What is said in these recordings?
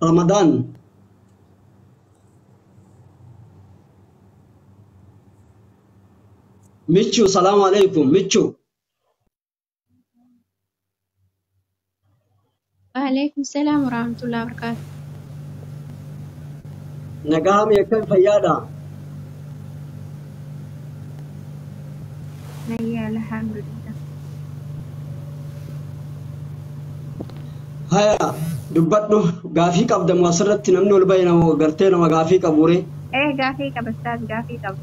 Ramadaan. Michu, salaamu alaikum. Michu. Waalaikum salaam warahmatullahi wabarakatuh. Nagaa akkam fayyaadha? Nayyaa alhamdulillah. Haya, dubbadhu, gaafii qabda moo asirratti namni ol bahe nama gartee nama gaafii qabuure? Eh, gaafii qaba ustaaz, gaafii qaba.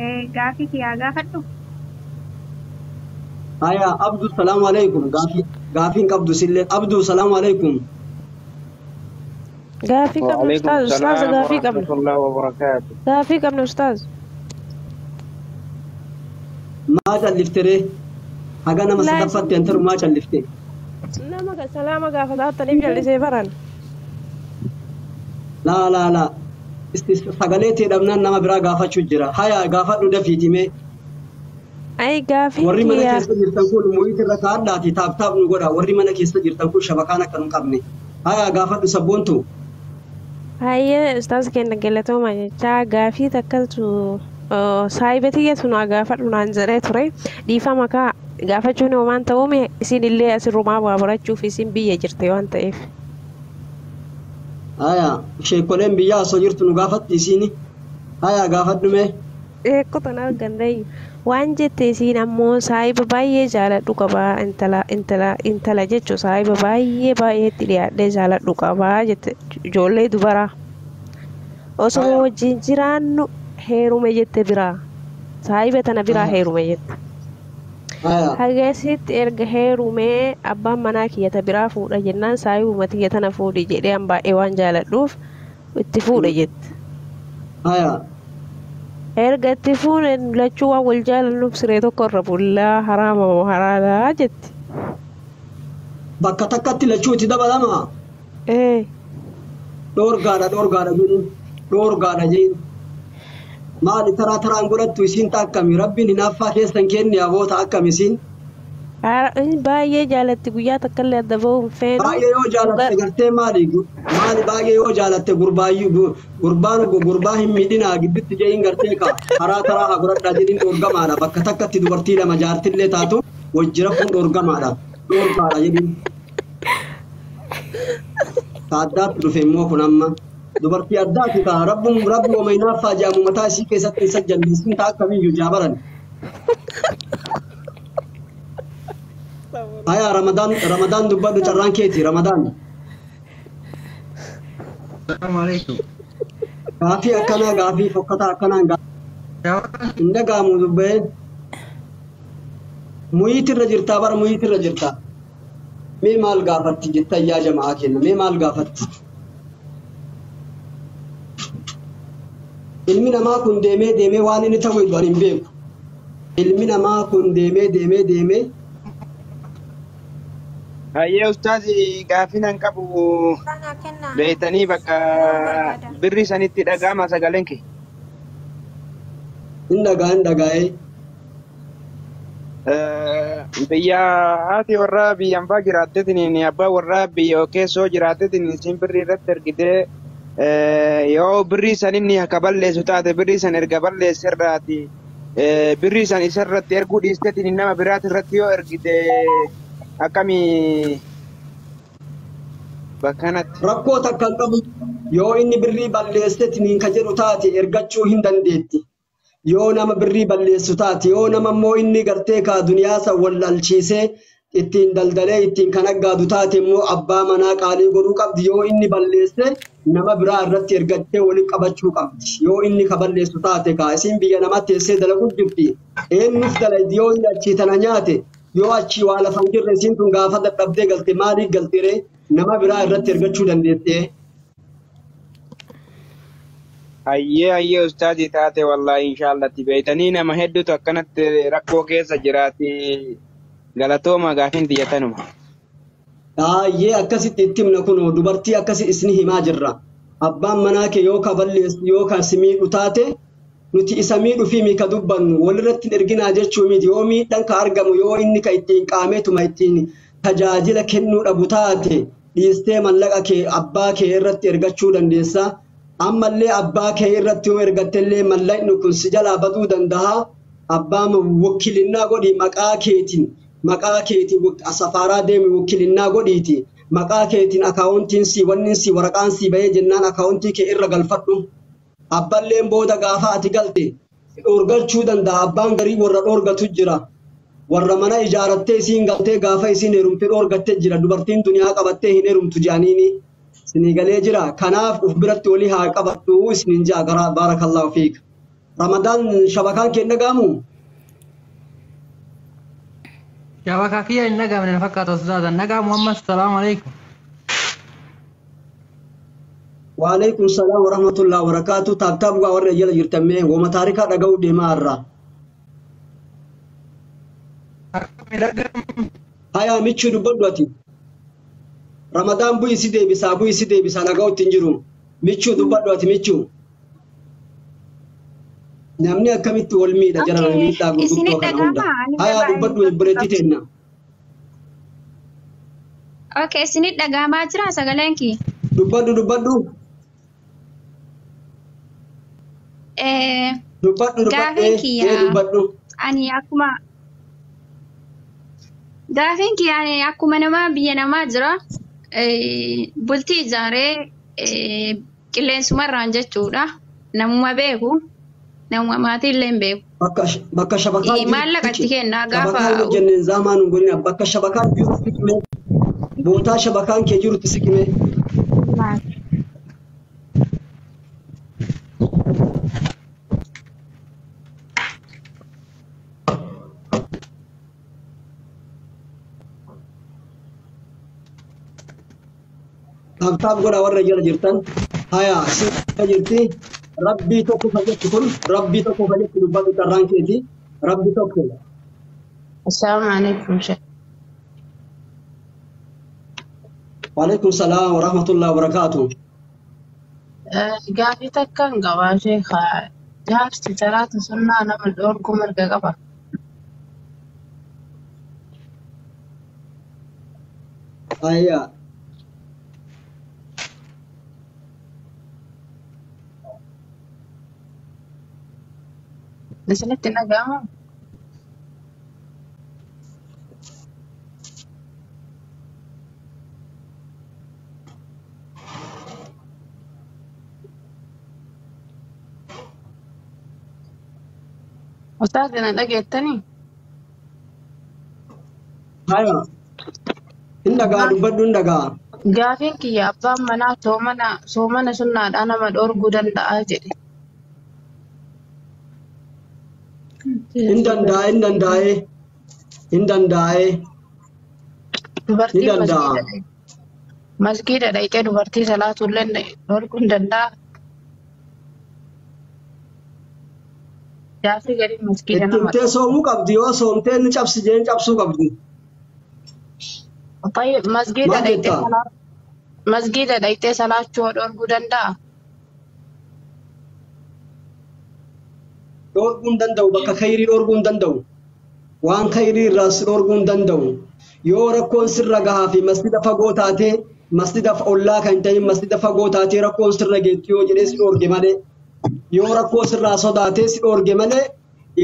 Eh, gaafii kiyyaa gaafadhu. Haya, Abdu, salaamu alaikum. Gaafii gaafiin qabdu sillee. Abdu, salaamu alaikum. Gaafii qabna. وعليكم ustaaz, ustaaz, السلام gaafii qabna. ورحمة الله وبركاته. Gaafii qabna, ustaaz. Maa calliftere? Haga nama Laa sadaffaatti antaru maa callifte? Nama salaama gaafatattaniif jallisee baran. Laa laa laa. Sagalee tee dhabnaan nama biraa gaafachuu jira. Haya, gaafadhu dafiiti mee. Ay, gaafii Warri mana kiyyaa. keessa jirtan kun mute irra kaa'adhaati tap tap nu godha. Warri mana keessa jirtan kun shabakaan akka nu hin qabne. Haya, gaafadhu sabboontu. Hayyee ustaaz keenya, galatooma jechaa, gaafii takkatu saayiba tiyyatu naa gaafadhu naan jedhee ture. Dhiifama kaa, gaafachuun homaan ta'uumi, isin illee asirrumaa waa barachuuf isin biyya jirte waan ta'eef. Haya, sheekoleen biyyaa osoo jirtu nu gaafatti isiini. Haya, gaafadhu mee. Eekkotan arganne waan jette, isiin ammoo saayiba baay'ee jaaladhu qabaa, intala intala intala jechuun saayiba baay'ee baay'eetti dhiyaadhee jaaladhu qabaa jette, ijoollee dubaraa. Osoo wajjin jiraannu heerume jette, biraa saayiba tana biraa heerume jette. Hagasitti erga heerumee abbaan manaa kiyyata biraa fuudha jennaan, saayibuma tiyya tana fuudhi jedhee, an baay'ee waan jaaladhuuf itti fuudhe jette. Erga itti fuune lachuu waan wal jaalannuuf siree tokko irra bullaa, haraama moo haraalaa jetti. Bakka takkatti lachuu itti dabalama. Ee. Dhoorgaadha, dhoorgaadha jedhin. Dhoorgaadha jedhin. Maali taraa taraan godhattu isiin akkami? Rabbiin hinaaffaa keessan kenne aboota, akkami isiin? Baay'ee jaalatti, guyyaa takka illee adda bahuu hin feenu. Baay'ee yoo jaalatte gartee maali maali, baay'ee yoo jaalatte gurbaayyuu gurbaan gurbaa hin miidhinaa gidduutti jedhin, gartee ka karaa taraa haa godhadhaa jedhin. Dhoorgamaadha. Bakka takkatti dubartii lama jaartillee taatu wajji rafuun dhoorgamaadha. Dhoorgaadha jedhin. Addaatti dhufe immoo kun amma dubartii addaati kaa, rabbuun rabbi wama hinaaffaa jedhamu mataa isii keessatti hin sajjanne, isiin taa akkamiyyuu jaabaran. Haya, Ramadaan, Ramadaan, dubbadhu, carraan keeti, Ramadaan. Assalamu alaikum. Gaafii akkanaa, gaafii fokkataa akkanaan hin dhaga'amu dubbee. Mute irra jirtaa bara, mute irra jirtaa. Mee maal gaafatti jetta yaa jamaa kenna, mee maal gaafatti? Ilmi namaa kun deemee deemee waan inni ta'u ani hin beeku. Ilmi namaa kun deemee deemee deemee Hayyee ustaazi, gaafii nan qabu Kana kennaa. beeytanii bakka Barbaada. Birri sanitti dhaga'ama sagaleen kee. Hin dhagaa, hin dhagaa'ee. Biyya haati warraa biyyan faa jiraatteetiin, abbaa warraa biyya keessoo jiraatteetiin, isin birrii irratti ergitee, yoo birrii san inni akka balleessu taate, birrii san erga balleesse irraati birrii san isarratti erguu dhiisteetiin nama biraati irratti yoo ergite akkamii bakka kanatti? Rakkoo takka hin qabu. Yoo inni birrii balleesseetiin ka jedhu taate ergachuu hin dandeetti. Yoo nama birrii balleessu taate, yoo nama immoo inni gartee kaa duniyaa san wallaalchiisee ittiin daldalee ittiin kan aggaadu taate immoo abbaa manaa qaalii godhuu qabdi. Yoo inni balleesse nama biraa irratti ergattee waliin qabachuu qabdi. Yoo inni ka balleessu taate kaa, isiin biyya namaatti teessee dalaguu jirti. Eenyuuf dalagdi yoo inni achii tana nyaate? Yoo achii waa lafa hin jirre, isiin tun gaafa dadhabdee galte maaliif galtiree? Nama biraa irratti ergachuu dandeettee. Hayyee hayyee ustaazii, taate wallaahi inshaallah beeytanii nama hedduutu akkanatti rakkoo keessa jiraati, galatooma, gaafiin xiyyatanuma. Baay'ee akkasitti itti himna, kunoo dubartii akkasi isin himaa jirra. Abbaan manaa kee yoo ka balleessu, yoo ka si miidhu taate, nuti isa miidhuu fi ka dubbannu walirratti hin erginaa jechuu miti. Yoo miidhaan ka argamu, yoo inni ka ittiin qaameetuma ittiin tajaajila kennuu dhabu taate dhiistee mallaqa kee abbaa kee irratti ergachuu dandeessa. Ammallee abbaa kee irratti yoo ergattellee mallaqni kun si jalaa baduu danda'a. Abbaan wakkilinnaa godhi maqaa keetiin safaaraa deemi wakkilinnaa godhiiti. Maqaa keetiin akaawuntiin si wanni si waraqaan si bahee jennaan akaawuntii kee irra galfadhu. Abballeen booda gaafa ati galte dhoorgachuu danda'a. Abbaan garii warra dhoorgatu jira. Warra mana ijaarattee isiin galtee gaafa isiin heerumte dhoorgattee jira. Dubartiin duniyaa qabattee hin heerumtu jedhaniini. Isinii galee jira. Kanaaf uf biratti walii haa qabattu isiniin ja'a garaa baarakallahu fiik. Ramadaan shabakaan kee dhaga'amu? Shabakaa kiyya hin dhaga'amne na fakkaata ustaazan. Nagaa Muhammad salaamu alaikum. Waalaikum salaam warahmatullahi wabarakaatu. Taabtaab gaa warra jala jirtan mee wama taarikaa dhaga'uu deemaa irraa. Akkami dhaga'amu? Hayaa michuu dubbadhu ati. Ramadaan bu'i si deebisaa bu'i si deebisaa dhaga'uutti hin jiru. Michuu dubbadhu ati michuu. Namni akkamitti wal miidha jara Okay, miidhaa isinit gurguddoo kana hunda. dhaga'amaa? Ani Hayaa gabaa dubbadhu obboleettii teenna. Okay, isinit dhaga'amaa jira sagaleen kiyya? Dubbadhu dubbadhu. Eh, Dubbadhu dubbadhu Gaafiin ee kiyya dubbadhu. ani akkuma gaafiin kiyya ani akkuma nama biyya namaa jira bultii ijaaree qilleensumarraan jechuudha. Namuma beeku namuma maatii illee hin beeku. Bakka shabakaan jirutti Maallaqa itti kennaa gaafa shabakaan hojjenneen zaamaan hin godhina bakka shabakaan jirutti siqime bootaa shabakaan kee jirutti siqime. Taabtaab godhaa warra jala jirtan. Hayaa si jirti rabbii tokko fayyaddu kun rabbii tokko fayyaddu dubbatu carraan keeti rabbi tokko. Assalamu alaikum Sheikh. Waalaikum salaam warahmatullahi wabarakaatu. Gaafii takkaan qabaa Sheikh. Jaarsi salaata sunnaa nama dhoorguu mirga qaba. Hayaa Isinitti dhaga'amaa? Ustaaz na dhageettanii? hayaa hin dhagaa dubbadhu hin dhagaa. Gaafiin kiyya abbaan manaa soomana sunnaadhaa nama dhoorguu danda'a jedhe. Hin danda'a hin danda'ee hin danda'ee ni Dubartiin danda'a. masgiida dhaqxee dubartii salaatullee dhoorguu hin danda'a. Jaarsi gariin masgiida Itti nama himtee soomuu qabdi yoo soomtee inni cabsi jeen cabsuu qabdi. طيب masgiida Maal dhaqxee jettaa? masgiida dhaqxee salaachuu dhoorguu danda'a? Dhoorguu hin danda'u bakka khayrii dhoorguu hin danda'u. Waan khayrii irraas dhoorguu hin danda'u. Yoo rakkoon sirra gahaa fi masjida fagoo taatee masjida ollaa kan hin ta'in masjida fagoo taatee rakkoon sirra geettu yoo jedhee si dhoorge malee yoo rakkoo sirraa sodaatee si dhoorge malee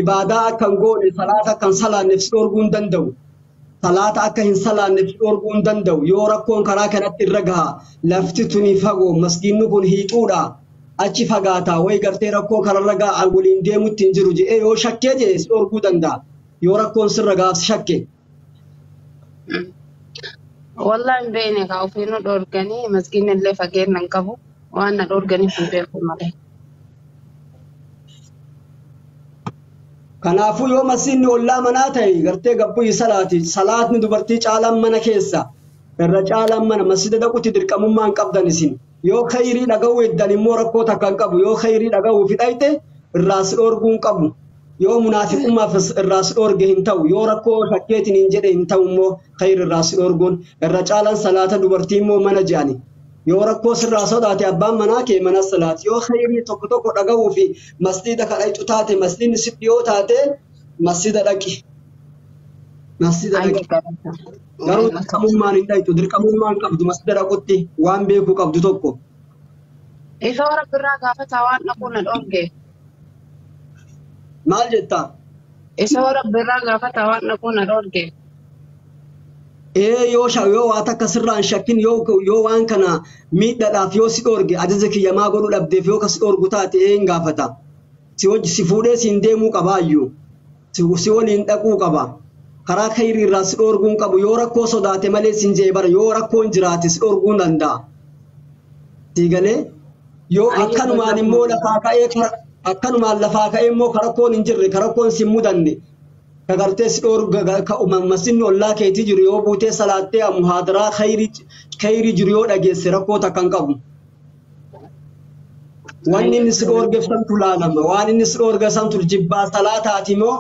ibaadaa akka hin goone salaata akka hin salaanneef si dhoorguu hin danda'u. Salaata akka hin salaanneef si dhoorguu hin danda'u. Yoo rakkoon karaa kanatti irra gaha lafti tuni fagoo masgiinni kun hiixuudha. Achi fagaataa wayi gartee rakkoo kanarra gaha waliin deemutti hin jiru jedhee yoo shakkee jedhe si dhoorguu danda'a. Yoo rakkoon sirra gahaaf si shakke. Wallahi hin beekne kaa ofiinuu dhoorganii masgiinni illee fageenya hin qabu waan na dhoorganiif hin beeku malee. Kanaafuu yoo masjiidni ollaa manaa ta'e gartee gabbuyi salaati. Salaatni dubartii caalaan mana keessa. Irra caalaan mana masjida dhaqutti dirqamummaa hin qabdan isin. Yoo khayrii dhaga'uu heddan immoo rakkoo takka hin qabu. Yoo khayrii dhaga'uu fidhayte irraa si dhoorguu hin qabu. Yoo munaafiqummaaf irraa si dhoorge hin ta'u. Yoo rakkoo shakkeetiin hin jedhe hin ta'u immoo khayri irraa si dhoorguun. Irra caalaan salaata dubartii immoo mana je'ani. Yoo rakkoo sirraa sodaate abbaan manaa kee mana salaati. Yoo khayrii tokko tokko dhaga'uu fi masjida kadhayxu taate masjidni si dhiyoo taate masjida dhaqi. Masjida Ayyee dhaqi. galata. Garuu dirqamummaan hin dhaqxu. Dirqamummaan qabdu masjida dhaqutti waan beekuu qabdu tokko. Isa warra birraa gaafataa waan dhaquu na dhoorge. Maal jettaa? Isa warra birraa gaafataa waan dhaquu na dhoorge. Ee yoo yoo waa takka sirraan shakkin yoo waan kana miidhadhaaf yoo si dhoorge ajaja kiyyamaa godhuu dhabdeef yoo ka si dhoorgu taate ee hin gaafata. Si hojii si fuudhee siin deemuu qabaayyuu. Si waliin dhaquu qaba. Karaa khayrii irraa si dhoorguu hin qabu. Yoo rakkoo sodaate malee siin jee bara yoo rakkoon jiraate si dhoorguu hin danda'a. Sii galee yoo Ayyee akkanumaan immoo lafaa ka'ee akkanumaan lafaa ka'ee immoo karakkoon hin jirre karakkoon si hin mudanne ka gartee si dhoorga ka masjidni ollaa keetii jiru yoo buutee salaattee muhaadaraa khayrii jiru yoo dhageesse rakkoo takka hin qabu. Wanni inni si dhoorgeef santu laalama. Waan inni si dhoorge santu jibbaa salaataati moo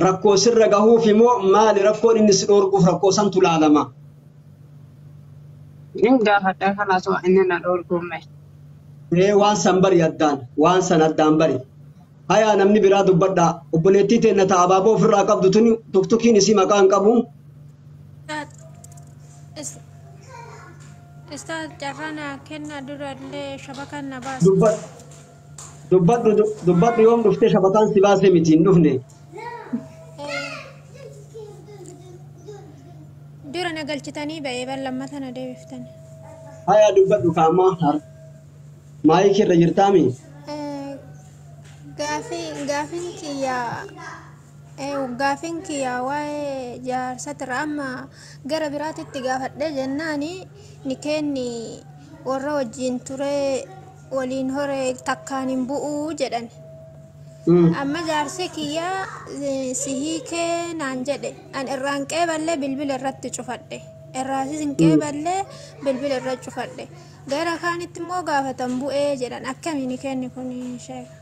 rakkoo sirra gahuuf immoo maali rakkoon inni si dhoorguuf rakkoo santu laalama. Nin gaafadha kanaas waan inni na dhoorgume. Ee waan san bari addaan waan san addaan bari. Hayaa namni biraa dubbadhaa. Obboleettii teenna ta'a abaaboo ofirraa qabdu tuni tuktukiin isii maqaa hin qabu. Ustaaz carraa naa kennaa dura illee shabakaan na baase. Dubbadhu dubbadhu dubbadhu yoom dhuftee shabakaan si baase miti hin dhufne. Dura na galchitanii ba'ee bar lammata na deebiftani. Hayaa dubbadhu kaama maayikii irra jirtaami. Gaafiin kiyya gaafiin kiyya waa'ee jaarsatirra amma gara biraatitti gaafadhe jennaani ni kenni warra wajjin ture waliin hore takkaan hin bu'uu jedhan. Amma jaarsi kiyya si hiikee naan jedhe an irraan qeeballee bilbila irratti cufadhe. Irraasis hin qeeballee bilbila irra cufadhe. Gara kaanitti immoo gaafatan bu'ee jedhan akkami ni kenni kun sheeka.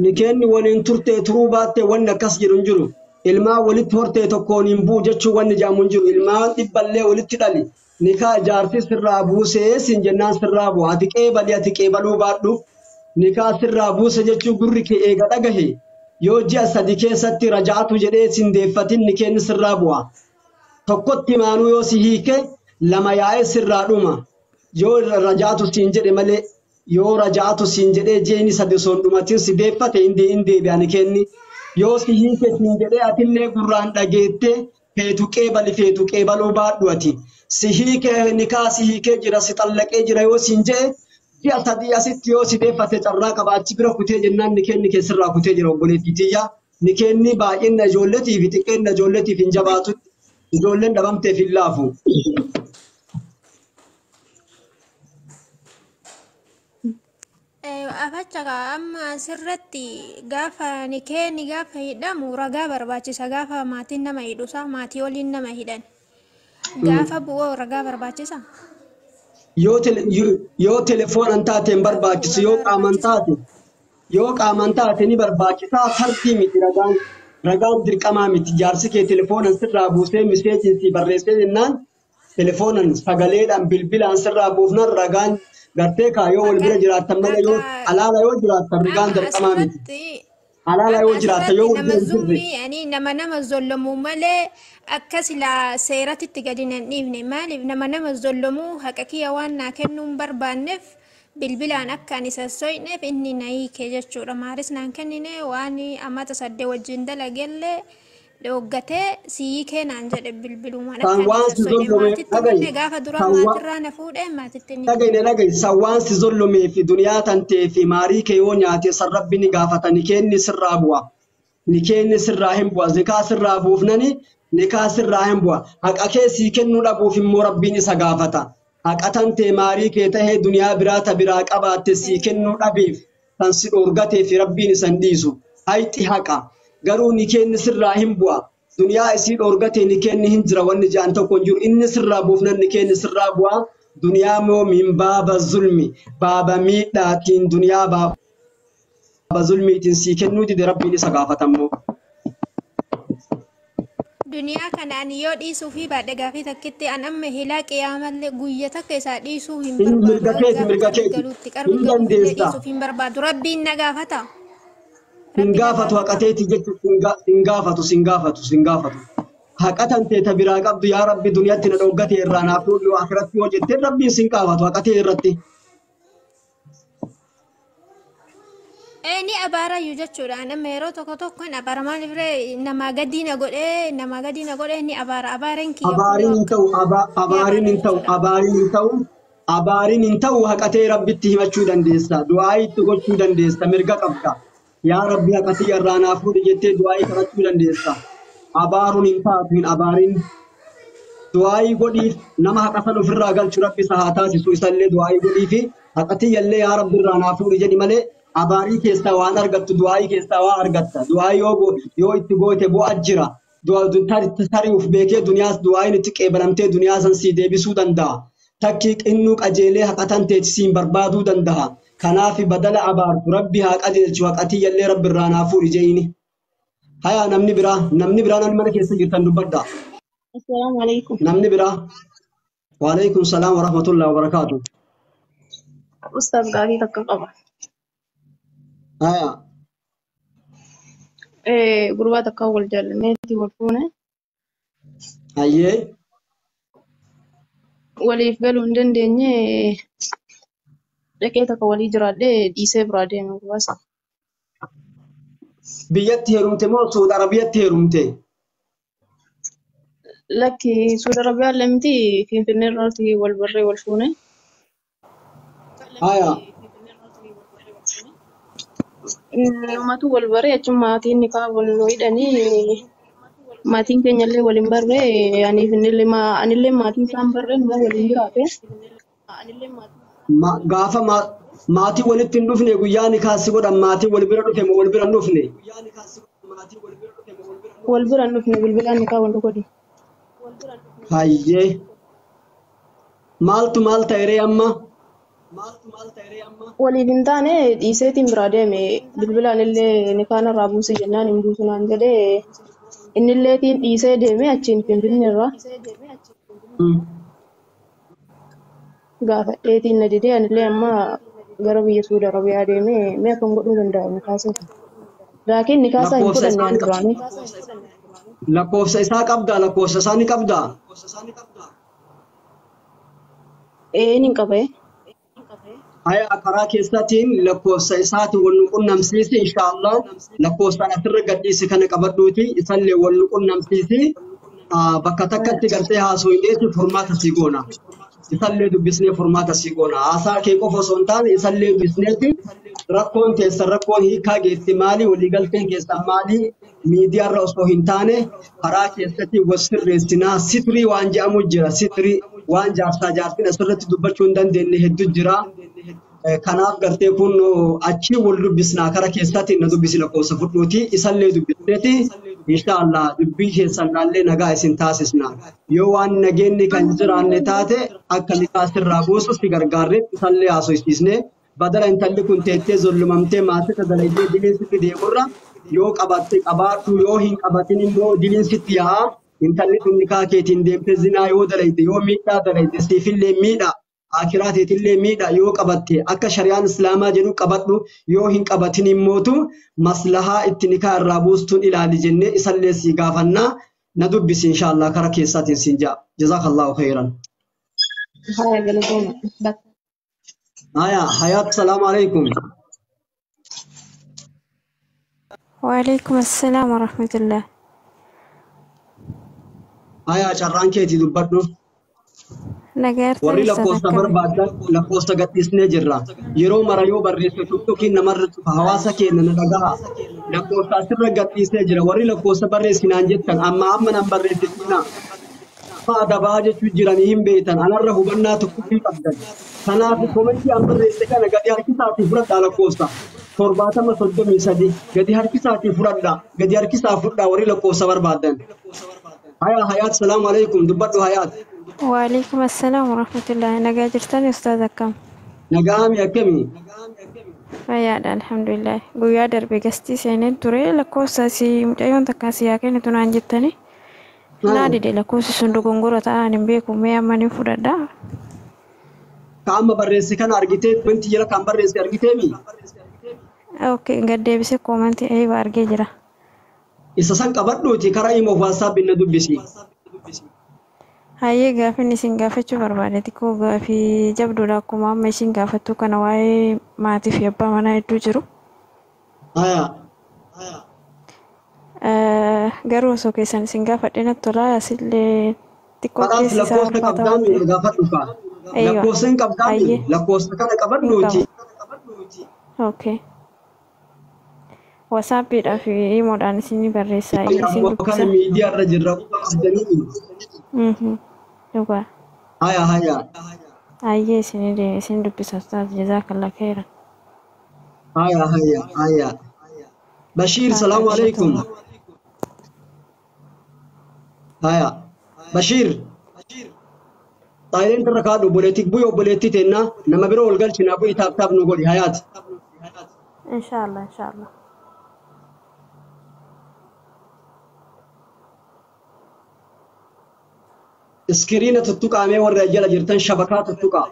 Nikeenni waliin turtee turuu baattee wanni akkas jedhu hin jiru. Ilmaan walitti hortee tokkoon hin bu'u jechuun wanni jedhamu hin jiru. Ilmaan dhibballee walitti dhali. Nikaa jaarsi sirraa buusee siin jennaan sirraa bu'a. Ati qeebali ati qeebaluu baadhu. Nikaa sirraa buuse jechuun gurri kee eega dhagahe. Yoo ji'a 3 keessatti raja'atu jedhee siin deeffatin nikeenni sirraa bu'a. Tokkotti maanuu yoo si hiike lama yaa'ee sirraa dhuma. Yoo raja'atu siin jedhe malee yoo raja'atu siin jedhee ji'ini 3 osoo hin dhumatin si deeffate hin deebi'a nikeenni. Yoo si hiike siin jedhee atillee gurraan dhageettee feetu qeebali feetu qeebaluu baadhu ati. Si hiike nikaa si hiikee jira si xallaqee jira yoo siin jedhe ji'a 3 asitti yoo si deeffate carraa qaba achi bira kutee jennaan nikeenni keessirraa kutee jira obboleettii tiyya. Nikeenni baay'ina ijoolleetiif xiqqeenna ijoolleetiif hin jabaatu. Ijoolleen dhabamteef hin laafu. Afacha amma asirratti gaafa nikeenni gaafa hidhamu ragaa barbaachisa. Gaafa maatiin nama hidhusa maatii waliin nama hidhan. Gaafa bu'oo ragaa barbaachisa. Yoo telefoonan taate hin Gaafa bu'u barbaachisu yoo ragaa qaaman barbaachisa. taate yoo qaaman taate ni barbaachisaa fardii miti ragaan ragaan dirqamaa miti jaarsi kee telefoonan sirraa buusee miseejiin si barreessee jennaan telefoonan sagaleedhaan bilbilaan sirraa buufnaan ragaan gartee kaa yoo wal Haqa bira jiraattan malee yoo haqa alaala yoo jiraattan ragaan amma dirqamaa miti asirratti alaala amma yoo jiraatta yoo asirratti wal nama bira hin jirre zummii ani nama nama zollomuu malee akka silaa seeratitti gadi nan dhiifne maaliif nama nama zollomuu haqa kiyya waan naa kennuu hin barbaanneef bilbilaan akka ani sassoyneef inni na hiike jechuudha. Maaris naan kennine waan amata 8 wajjin dalagellee dhooggatee si hiikee naan jedhe bilbilumaan akka san ani waan si sassoyne zollome maatitti dhagahi minne gaafa duraa san waan maatirraa na fuudhee maatitti ni dhagahi dhagahi san waan si zollomee fi duniyaa tantee fi maarii kee yoo nyaate san rabbi ni gaafata nikeenni sirraa bu'a. Nikeenni sirraa hin bu'a. Nikaa sirraa buufnani nikaa sirraa hin bu'a. Haqa kee sii kennuu dhabuuf immoo rabbiin isa gaafata. Haqa tantee maarii kee tahee duniyaa biraa ta biraa qabaatte sii kennuu dhabeef kan si dhoorgatee fi rabbiin isa hin dhiisu. Hayxi haqa. Garuu nikeenni sirraa hin bu'a. Duniyaa isii dhoorgatee nikeenni hin jira wanni ja'an tokko hin jiru. Inni sirraa buufnan nikeenni sirraa bu'a. Duniyaa moo min baaba zulmi baaba miidhaatiin duniyaa baaba zulmiitiin sii kennuu dide rabbiin isa gaafatammoo. Duniyaa kana ani yoo dhiisuu fi baadhe gaafii takkitti an amma hilaa qiyaamallee guyya takka isaa dhiisuu hin Hin barbaadu. mirga Hanga keeti gaafa mirga qarbi keeti galuutti qarbi hin galuufillee dandeessa. dhiisuuf hin barbaadu. Rabbiin na gaafata. Hin Rabbi na gaafatu gaafata. haqateeti jechuun hin gaafatu sin gaafatu sin gaafatu. Haqa tantee ta biraa qabdu yaa Rabbi duniyaatti na dhoggate irraa naaf fuudhu akhiratti yoo jettee Rabbiin sin qaabatu haqatee irratti. Ni abaarayyuu jechuudha. Nama yeroo tokko tokko hin abaara maaliif ree namaa gadi na godhee namaa gadi na godhee ni abaara abaareen kiyya Abaariin kunoo hin ta'u abaariin hin ta'u ni abaara jechuudha. Abaariin hin ta'u abaariin hin ta'u haqatee Rabbitti himachuu dandeessa. Du'aa itti gochuu dandeessa. Mirga qabda. Yaa Rabbi haqatee irraa naaf fuudhi jettee du'aa kadhachuu dandeessa. Abaaruun hin taatu hin abaariin. Du'aayii godhiif nama haqa san ofirraa galchu Rabbi isa haa taasisu isallee du'aayii godhiifi haqatiyyallee yaa Rabbi irraa naa fuudhi jedhi malee abaarii keessaa waan argattu du'aayii keessaa waa argatta. Du'aayii yoo itti goote bu'aa jira. Tarii uf beekee duniyaas du'aayiin itti qeebalamtee duniyaa san sii deebisuu danda'a. Takki qinnuu qajeelee haqatan teeti siin barbaaduu danda'a. Kanaaf badala abaartu Rabbi haa qajeelchu haqatiyyallee Rabbi irraa naa fuudhi je'ini. Hayaa namni biraa namni mana keessa jirtan dubbadhaa. Assalamu alaikum. Namni biraa. Waalaikum salaam wa rahmatullahi wa barakaatu. Ustaaz gaafii takka qaba. Haya. Gurbaa takka wal jaallanneetti wal fuune. Hayyee. Waliif galuu hin dandeenye dhaqee takka walii jiraadhee dhiisee biraa deeme gurbaa sana. Biyyatti heerumte moo Suudi Arabiyaatti heerumte? Lakki Suudi Arabiyaa lamti Finfinnee irratti wal barree wal fuune. Haya. Uummatu wal baree achuma maatiin ni kaa wal hidhanii maatiin keenya illee wal hin barree aniif innillee anillee maatii isaan barree numa waliin jiraate. Gaafa maatii walitti hin dhufne guyyaa ni kaasi godhan maatii wal bira dhufe moo wal bira hin dhufne? Wal bira hin dhufne bilbilaan ni kaa wal godhe. Hayyee. Maaltu maal ta'e ree amma? Waliif hin taane dhiiseetiin biraa deeme bilbilaan illee ni kaan irraa buusi jennaan hin buusu naan jedhee innilleetiin dhiisee deeme achiin Finfinnee irraa gaafadheetiin na didee anillee amma gara biyya Suudi Arabiyaa deeme mee akkam godhuu danda'a ni kaasa. Laakiin ni kaasaa hin Lakkoofsa fudhanne isaa ani ni qabda. duraanii. Lakkoofsa isaa qabdaa lakkoofsa isaa ni qabdaa. Ee ni qabee. Haya karaa keessaatiin lakkoofsa isaatiin wal nu qunnamsiisi inshaallah lakkoofsaan asirra gadhiisi kana qabadhuuti isallee wal nu qunnamsiisi bakka takkatti gartee haasofneeti furmaata sii goona. Isallee dubbisnee furmaata sii goona. Haasaa kee qofa osoo hin taane isallee dubbisneeti rakkoon teessan rakkoon hiikaa geessi maali waliigalteen keessan maali miidiyaarra osoo hin taane karaa keessatti wal sirreessinaa sitrii waan jedhamu jira sitrii waan jaarsaa jaartiin asirratti dubbachuu hin dandeenye hedduu jira. Kanaaf gartee kun achi wal dubbisnaa kara keessaatiin na dubbisi lakkoofsa fudhuuti isallee dubbisneeti inshaallah dubbii keessan laallee nagaa isin taasisna. Yoo waan nageenyi kan jiraanne taate akka nikaa sirraa buusu si gargaarree isallee haasofsiisne badala intalli kun teettee zollumamtee maasita dalaydee diliin sitti deemurra yoo qabatte qabaadhu yoo hin qabatin immoo diliin sitti yaa'a intalli kun nikaa keetiin deemtee zinaa yoo dalayde yoo miidhaa dalayde siifillee miidha. Akiraa teetillee miidha yoo qabatte akka shari'aan islaamaa jedhu qabadhu yoo hin qabatin immootu maslahaa itti nikaa irraa buustuun ilaali jennee isallee sii gaafannaa na dubbisi inshaallah kara keessaatiin siin ja'a. Jazaakallahu khayran. Haya galatooma. Haya hayaat salaamu alaikum. Waalaikum assalaam warahmatullah. Haya carraan keetii dubbadhu. Nagaartan Warri ustaaz lakkoofsa akkami? barbaadan lakkoofsa gadhiisnee jirra. Yeroo mara yoo barreesse tuktukiin namarra cufa hawaasa keenya na dhagaha. Lakkoofsa asirra gadhiisnee jira. Warri lakkoofsa barreessinaan jettan amma amma nan barreessisinaa. Amma adabaa jechuu jiranii hin beektan. Anarra hubannaa tokkoffii qabdan. Kanaaf komentii an barreesse kana gadi harkisaatii fudhadhaa lakkoofsa. 70 33 gadi harkisaatii fudhadhaa. Gadi harkisaa fudhaa warri lakkoofsa barbaadan. Haya hayaat salaamu alaikum dubbadhu hayaat. Waalaikum assalaam warahmatullah. Nagaa jirtan ustaaz akkam? Nagaami akkamii? Fayyaadha alhamdulillah. Guyyaa darbe gastii seeneen ture lakkoofsa si mucayyoon takka si yaa kennitu naan jettani. Naa dide lakkoofsi sun dogongora ta'an hin beeku mee amma ni fudhadha. Ka amma barreesse kana argitee wanti jala kan barreesse argiteemi? Okay gad deebisee koomantii eeba argee jira. Isa san qabadhuuti karaa imoof waasaappiin na dubbisi. Hayyee gaafiin isin gaafachuu barbaade xiqqoo gaafii jabduudha akkuma amma isin gaafattu kana waa'ee maatii fi abbaa manaa hedduu jiru. Haya. Garuu osoo keessan isin gaafadhe natti tola asillee xiqqoo Kanaaf keessi isaa lakkoofsa ulfaata waan qabdaami ta'eef. gaafadhu kaa. Eeywa. Lakkoofsa hin qabdaami Hayyee. lakkoofsa kana Hin qabadhuuti. qaba. Okay. Wasaappiidhaa fi imoodhaan isin barreessaa isin Ammoo kana dubbisa. miidiyaa irra jirra qabdanii. Mhm. Dhugaa. Haya haya. Hayyee isin isin dubbisa ustaaz jazaakallah khairan. Haya haya haya. Bashiir Faataa salaamu alaikum. galatooma. Haya. Bashiir. Xaayileen irra kaadhu obboleettii bu'i obboleettii teenna nama biroo ol galchinaa bu'i taap taap nu godhi hayaati. Inshaallah inshaallah. Iskiriina tuttuqaamee warra jala jirtan shabakaa tuttuqaa.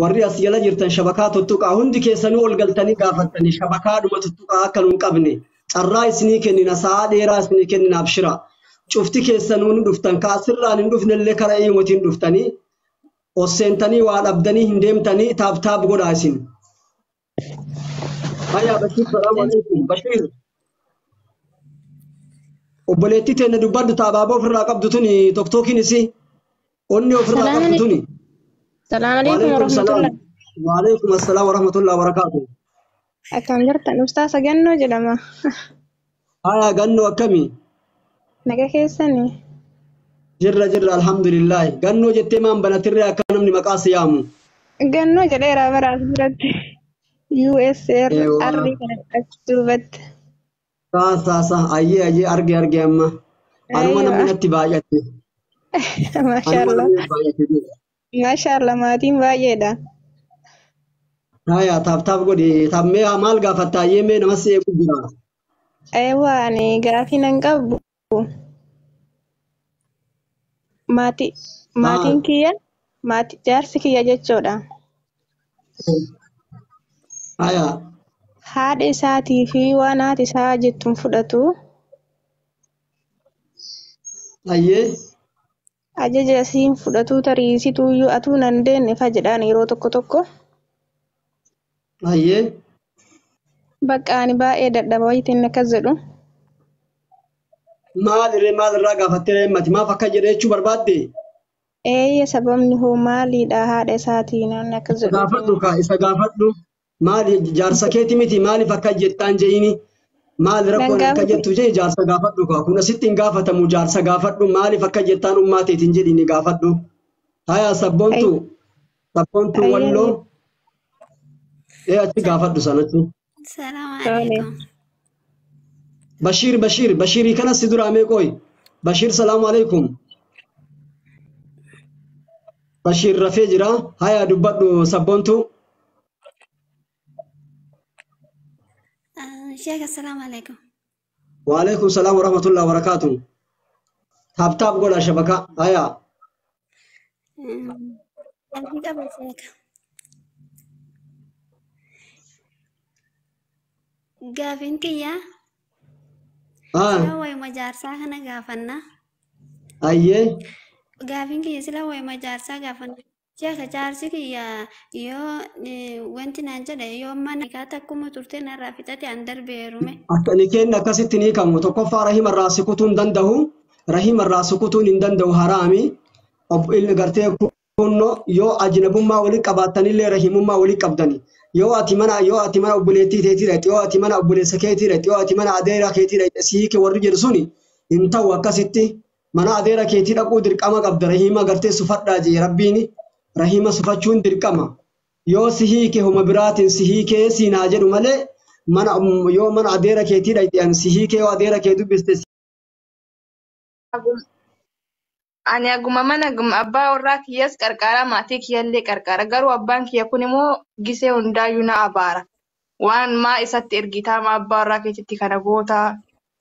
Warri as jala jirtan shabakaa tuttuqaa hundi keessanuu ol galtanii gaafattanii shabakaadhuma tuttuqaa akka nu hin qabne carraa isinii kennina sa'aa dheeraa isinii kennina abshira. Cufti keessanuu ni dhuftan kaasirraan hin dhufnellee karaa imotiin dhuftanii osseentanii waa dhabdanii hin deemtanii taap taap godhaa isin. Haya Bashiir salaamu alaikum Bashiir. Obboleettii teenya dubbadhu taabaaboo ofirraa qabdu tuni toktookiin isii onni ofirraa Salaam qabdu tuni. Salaam alaikum Waalaikum salaam. warahmatullah. Waalaikum assalaam warahmatullahi wabarakaatuh. Akkam jirtan Ustaasa Gannoo jedhama. Haya gannoo akkamii? Naga keessanii? Jirra jirra alhamdulillahi. Gannoo jettee maan banatirree akka namni maqaa si yaamu. Gannoo jedheera bara as biratti. USR Eewwa. R kana achi duubatti. Saa saa saa ayyee ayyee arge arge amma. Anuma namni Aywa. natti baay'ate. Anuma Maashaallah. namni natti baay'ate. Maashaallah maatiin baay'eedha. Haya taap taap godhi. Taap mee maal gaafatta ayyee mee nama si eegu jira. Aywa ani gaafii nan qabu. Maatii maatiin Haa. kiyya maatii jaarsi kiyya jechuudha. Haya. Haadha isaatii fi waan haati isaa jettuun fudhatu. Ayyee. Ajaja isiin fudhatu tarii isituuyyuu atuu nan deenne fa jedhaan yeroo tokko tokko. Ayyee. Bakka ani baay'ee dadhaba wayitiin akkas jedhu. Maal irree maal irraa gaafattee himmati maaf akka jedhe jechuu barbaadde? Eeyya sababni hoo maaliidha haadha isaatii namni akkas Isa jedhuuf. gaafadhu kaa isa gaafadhu. Maali jaarsa keeti miti maaliif akka jettaan je'ini? Maali Nan rakkoon akka gaafatu. jettu jee jaarsa gaafadhu kaa kun asitti hin gaafatamu jaarsa gaafadhu maaliif akka jettaan ummaa teetiin jedhini gaafadhu. Haya sabboontu sabboontu Ayyee walloo ee achi gaafadhu sanatti. Salaamu tole. alaikum. Bashiir Bashiir Bashiirii kana si duraa mee qooyi. Bashiir salaamu alaikum. Bashiir rafee jira. Haya dubbadhu sabboontu. Sheekh assalaamu alaikum. Waalaikum salaam warahmatullahi wabarakatuh. Taap taap godha shabaka. Haya. Gaafii qaba sheekh. Gaafiin kiyya sila Ah, wayuma jaarsaa kana gaafanna. ayyee. Gaafiin kiyya sila wayuma jaarsaa gaafanna. Sheekh jaarsi kiyya yoo wanti naan jedhe yoo mana kaata akkuma turte narraa fixate an darbee heerume. Akka ni kenna akkasitti ni kamu. Tokkoffaa rahima irraa sikutuun danda'u. Rahima irraa sikutuun hin danda'u haraami. Ilmi gartee kunno yoo ajnabummaa walii qabaattanillee rahimummaa walii qabdani. Yoo ati mana obboleettii teetii dhaqxe, yoo ati mana obboleessa keetii dhaqxe, yoo ati mana adeera keetii dhaqxe siike warri jedhu suni hin ta'u akkasitti. Mana adeera keetii dhaquu dirqama qabda. Rahima gartee sufadhaa jee rabbiin rahima sufachuun dirqama. Yoo si hiike homa biraatiin si hiikee siin haa jedhu malee mana yoo mana adeera keetii dhaqxe ani si hiikee yoo adeera kee dubbiste Ani aguma mana aguma abbaa warraa kiyyas qarqara maatii kiyyallee qarqara garuu abbaan kiyya kun immoo gisee hundaayyuu na abaara. Waan maa isatti ergitaa maa abbaa warraa keetitti kana gootaa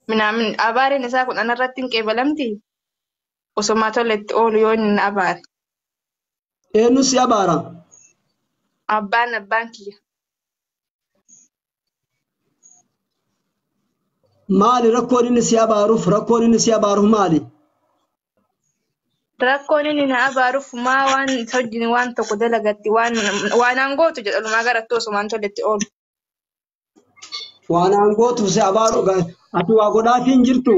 minaamin abaareen isaa kun anarratti hin qeebalamti osoma tola itti oolu yoo inni na abaare. eenyu si abaara? Abbaan kiyya. Maali rakkoon inni si abaaruuf rakkoon inni si abaaruuf maali? Rakkoon inni na abaaruuf maa waan hojiin waan tokko dalagatti waan waan aangootu jedha lumaa garatti osumaan toletti oolu. Waan aangootuuf si abaaru ati waa godhaafii hin jirtu.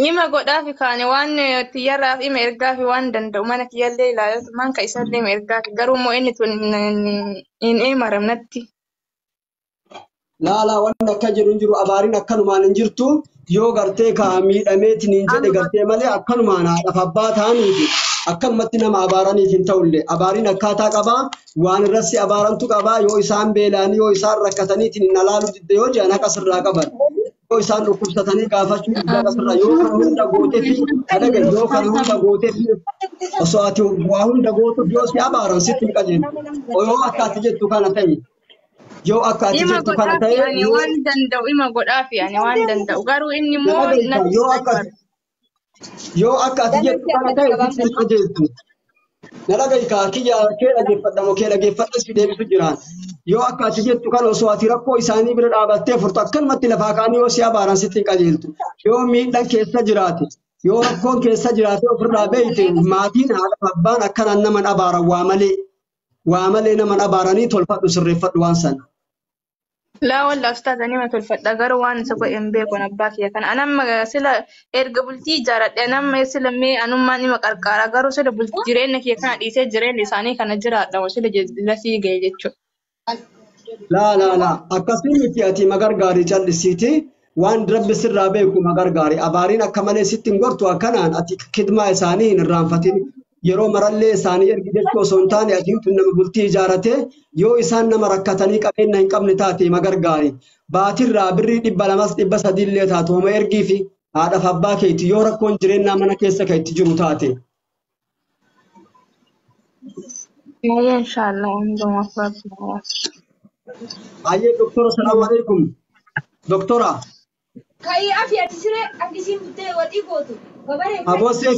Ima godhaafi kaane waan tiyyarraaf ima ergaafi waan danda'u mana kiyyallee ilaalatu man ka isallee ima ergaafi garuu immoo inni tun hin eemaram natti. Laalaa wanni akka jedhu hin jiru abaariin akkanumaan hin jirtu yoo gartee ka miidhameetiin hin jedhe gartee malee akkanumaan haadhaaf abbaa ta'aniifi akkanumatti nama abaaraniif hin ta'ullee abaariin akkaataa qabaa waan irratti abaarantu qabaa yoo isaan beela'anii yoo isaan rakkataniitiin hin alaalu didde yoo jedhan haqa sirraa qaban yoo isaan dhukkubsatanii gaafachuu didde haqa sirraa yoo kana hunda gootefi dhagaye yoo kana hunda gootefi osoo ati waa hunda gootuuf yoo si abaaran sitti hin qajeeltu yoo akka ati jettu kana ta'e yoo akka ati Ima jettu kana godhaafi ta'e ani yoo waan danda'u ima godhaafi ani waan danda'u garuu inni na immoo dhagayeessa natti yoo akka abaara. yoo akka ati jettu kana ta'e sitti hin qajeeltu. Na dhagayi kiyya kee dhageeffadhamu kee dhageeffadhe si deebisu jiraan. Yoo akka ati jettu kana osoo ati rakkoo isaanii bira dhaabattee furtu akkanumatti lafaa kaanii yoo si abaaran sitti hin qajeeltu. Yoo miidhaan keessa jiraate yoo rakkoon keessa jiraate ofirraa beeyte maatiin haadha abbaan akkanaan naman abaaran waa malee naman abaaranii tolfadhu sirreeffadhu waan sana. Laa wallah ustaaz ani ima tolfadha garuu waan isa godhe hin beeku ani abbaa kiyya kana. Anamma sila erga bultii ijaaradhe anamma sila mee anummaan ima qarqaara garuu sila bultii jireenya kiyya kana dhiisee jireenya isaanii kana jiraadha moo sila lasii gahe jechuudha. Laa laa laa akkasii miti ati magargaarii callisiiti waan rabbi sirraa beeku magargaari abaariin akka malee sitti hin gortu akkanaan ati kidmaa isaanii hin irraanfatin yeroo marallee isaanii ergi jechuu osoo hin taane ati tun nama bultii ijaarate yoo isaan nama rakkatanii qabeenya hin qabne taate magargaari baatirraa birrii 200 300 illee taatu homa ergii fi haadhaaf abbaa keeti yoo rakkoon jireenyaa mana keessa kan itti jiru taate. Yaayyee inshaallah hundumaaf rabbi haa Ayyee doktora salaamu alaikum. Doktora Kai afi ati siree akkisiin buttee waxii gootu. Babaree kai. aboo seef